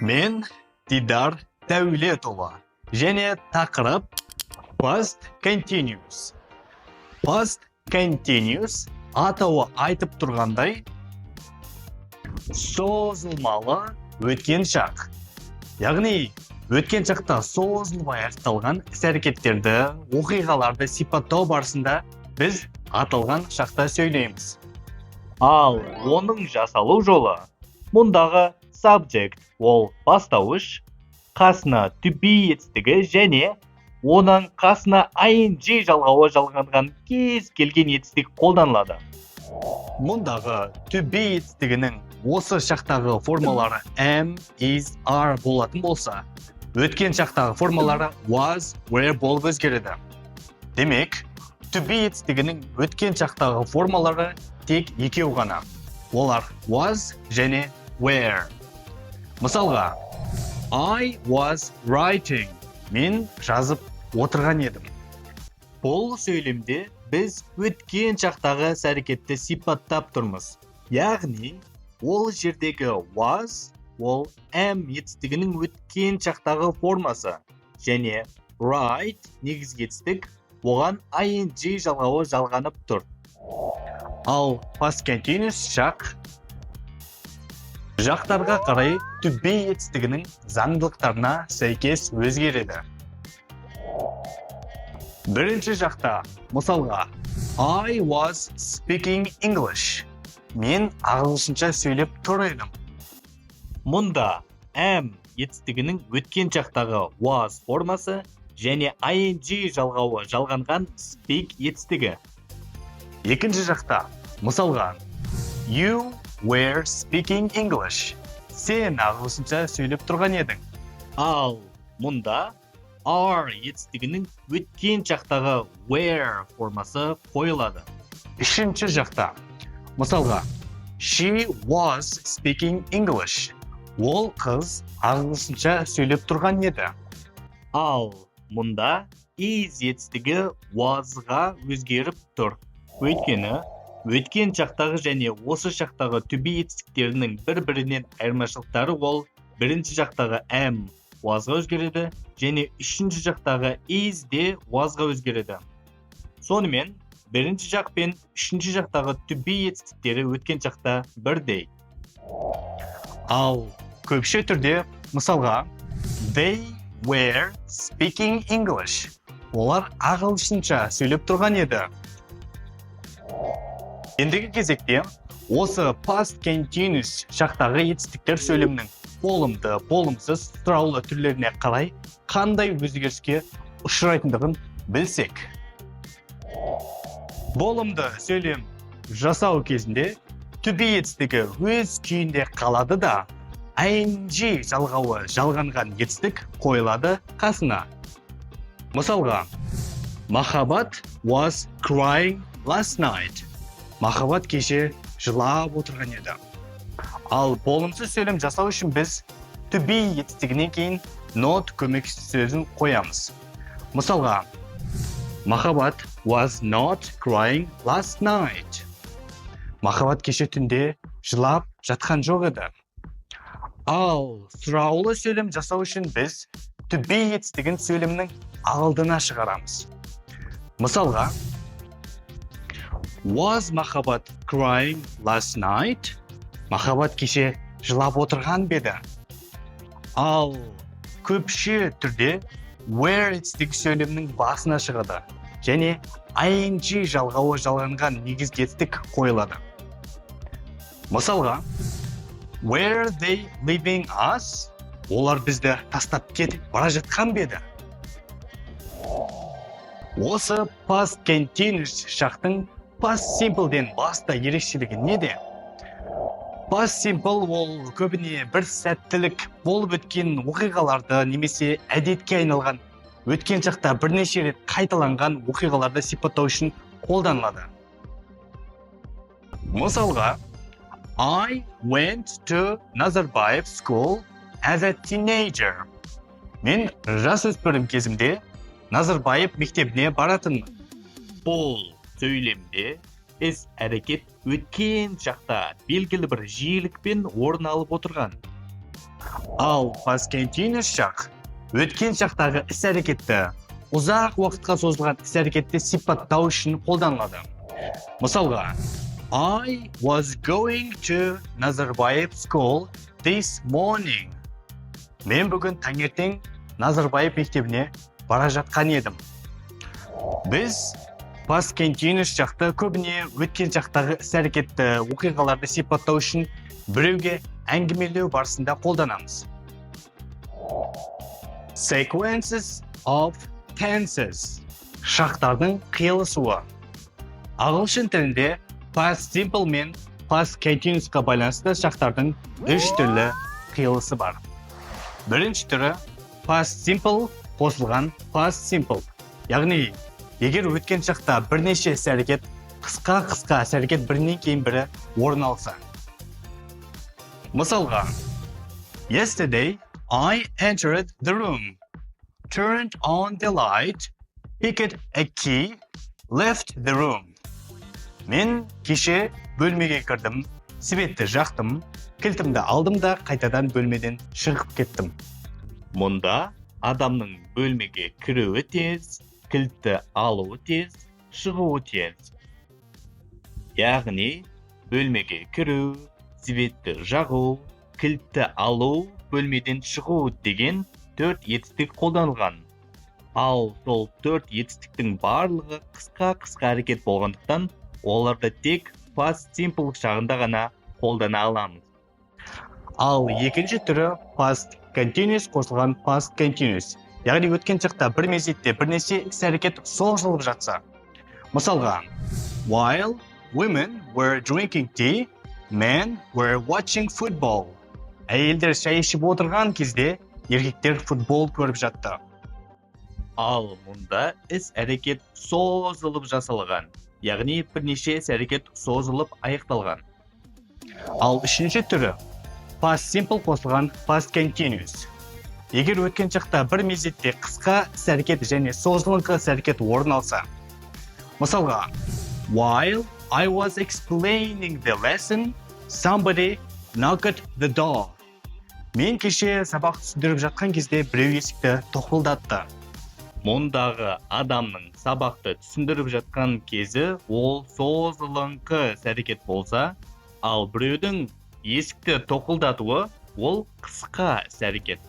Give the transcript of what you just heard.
Мен Дидар Дәулетұлы және тақырып past continuous. Past continuous атауы айтып тұрғандай, созылмалы өткен шақ. Яғни өткен шақта созылып аяқталған іс әрекеттерді, оқиғаларды сипаттау барысында біз аталған шақта сөйлейміз. Ал оның жасалу жолы: мұндағы subject ол бастауыш, қасына to be етістігі және оның қасына ing жалғауы жалғанған кез келген етістік қолданылады. Мұндағы to be етістігінің осы шақтағы формалары am, is, are болатын болса, өткен шақтағы формалары was, were болып өзгереді. Демек, to be етістігінің өткен шақтағы формалары тек екеу ғана. Олар was және were. Мысалға, I was writing. Мен жазып отырған едім. Бұл сөйлемде біз өткен шақтағы іс әрекетті сипаттап тұрмыз. Яғни, ол жердегі was ол am етістігінің өткен шақтағы формасы және write негізгі етістік, оған ing жалғауы жалғанып тұр. Ал past continuous шақ жақтарға қарай to be етістігінің заңдылықтарына сәйкес өзгереді. Бірінші жақта, мысалға, I was speaking English. Мен ағылшынша сөйлеп тұр едім. Мұнда am етістігінің өткен шақтағы was формасы және ing жалғауы жалғанған speak етістігі. Екінші жақта, мысалға, You were speaking English. Сен ағылшынша сөйлеп тұрған едің. Ал мұнда are етістігінің өткен шақтағы were формасы қойылады. Үшінші жақта, мысалға, She was speaking English. Ол қыз ағылшынша сөйлеп тұрған еді. Ал мұнда is етістігі was-ға өзгеріп тұр. Өйткені өткен шақтағы және осы шақтағы to be етістіктерінің бір-бірінен айырмашылықтары ол бірінші жақтағы am was-ға өзгереді және үшінші жақтағы is де was-ға өзгереді. Сонымен, бірінші жақ пен үшінші жақтағы to be етістіктері өткен шақта бірдей. Ал көпше түрде, мысалға, They were speaking English. Олар ағылшынша сөйлеп тұрған еді. Ендігі кезекте осы past continuous шақтағы етістіктер сөйлемнің болымды, болымсыз, сұраулы түрлеріне қарай қандай өзгеріске ұшырайтындығын білсек. Болымды сөйлем жасау кезінде to be етістігі өз күйінде қалады да, ing жалғауы жалғанған етістік қойылады қасына. Мысалға, Махаббат was crying last night. Махаббат кеше жылап отырған еді. Ал болымсыз сөйлем жасау үшін біз to be етістігінен кейін not көмекші сөзін қоямыз. Мысалға, Махаббат was not crying last night. Махаббат кеше түнде жылап жатқан жоқ еді. Ал сұраулы сөйлем жасау үшін біз to be етістігін сөйлемнің алдына шығарамыз. Мысалға, Was Махаббат crying last night? Махаббат кеше жылап отырған ба еді? Ал көпше түрде were етістігі сөйлемнің басына шығады және ing жалғауы жалғанған негізгі етістік қойылады. Мысалға, Were they leaving us? Олар бізді тастап кетіп бара жатқан ба еді? Осы past continuous шақтың past simple-ден басты ерекшелігі неде? Past simple ол көбіне бір сәттілік болып өткен оқиғаларды немесе әдетке айналған, өткен шақта бірнеше рет қайталанған оқиғаларды сипаттау үшін қолданылады. Мысалға, I went to Nazarbayev School as a teenager. Мен жасөспірім кезімде Назарбаев мектебіне баратынмын. Бұл сөйлемде іс әрекет өткен шақта белгілі бір жиілікпен орын алып отырған. Ал past continuous шақ өткен шақтағы іс әрекетті, ұзақ уақытқа созылған іс әрекетті сипаттау үшін қолданылады. Мысалға, I was going to Nazarbayev School this morning. Мен бүгін таңертең Назарбаев мектебіне бара жатқан едім. Біз past continuous шақты көбіне өткен шақтағы іс әрекетті, оқиғаларды сипаттау үшін біреуге әңгімелеу барысында қолданамыз. Sequences of tenses. Шақтардың қиылысуы. Ағылшын тілінде past simple мен past continuousқа байланысты шақтардың үш түрлі қиылысы бар. Бірінші түрі – past simple қосылған past simple. Яғни, егер өткен шақта бірнеше іс әрекет, қысқа-қысқа іс әрекет бірінен кейін бірі орын алса. Мысалға, yesterday I entered the room, turned on the light, picked a key, left the room. Мен кеше бөлмеге кірдім, светті жақтым, кілтімді алдым да қайтадан бөлмеден шығып кеттім. Мұнда адамның бөлмеге кіруі тез, кілтті алуы тез, шығуы тез. Яғни, бөлмеге кіру, светті жағу, кілтті алу, бөлмеден шығу деген төрт етістік қолданылған. Ал сол төрт етістіктің барлығы қысқа-қысқа әрекет болғандықтан, оларды тек past simple шағында ғана қолдана аламыз. Ал екінші түрі – past continuous қосылған past continuous. Яғни, өткен шақта бір мезетте бірнеше іс әрекет созылып жатса. Мысалға, while women were drinking tea, men were watching football. Әйелдер шай ішіп отырған кезде еркектер футбол көріп жатты. Ал мұнда іс әрекет созылып жасалған, яғни бірнеше іс әрекет созылып аяқталған. Ал үшінші түрі – past simple қосылған past continuous. Егер өткен шақта бір мезетте қысқа іс әрекет және созылыңқы іс әрекет орын алса. Мысалға, while I was explaining the lesson, somebody knocked the door. Мен кеше сабақ түсіндіріп жатқан кезде біреу есікті тоқылдатты. Мұндағы адамның сабақты түсіндіріп жатқан кезі ол созылыңқы іс әрекет болса, ал біреудің есікті тоқылдатуы ол қысқа іс әрекет.